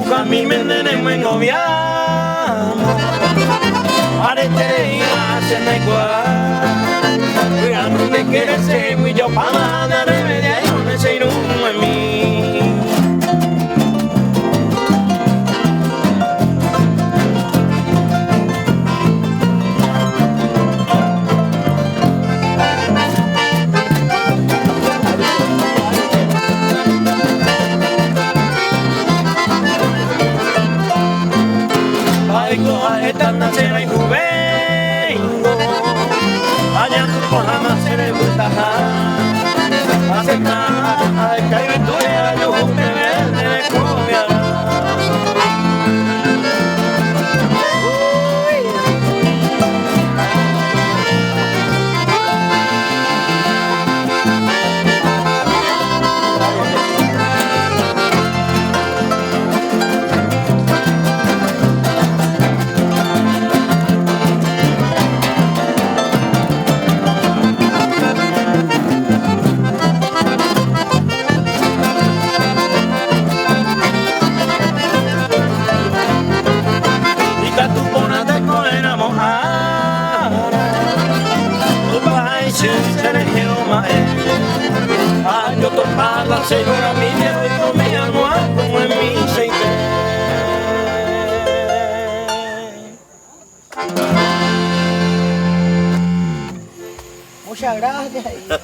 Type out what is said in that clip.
Pukami nde remyengoviáma Aretereíva che ndaikuaa Py'apy nde kere chehegui jopáma Narremediáirõ ne che irũguemi. Mba'éiko ha'éta ndacherayhuvéingo, añandu porãma che rembytaha. Asẽta aheka yvytúre ajuhu peve nde rekoviarã. Ikatu porã teko'ẽramo ára Tupã isy che rehe oma'ẽ Ajotopa la che jorami Oikomi hag̃ua ko'ẽmichaite. Muchas gracias.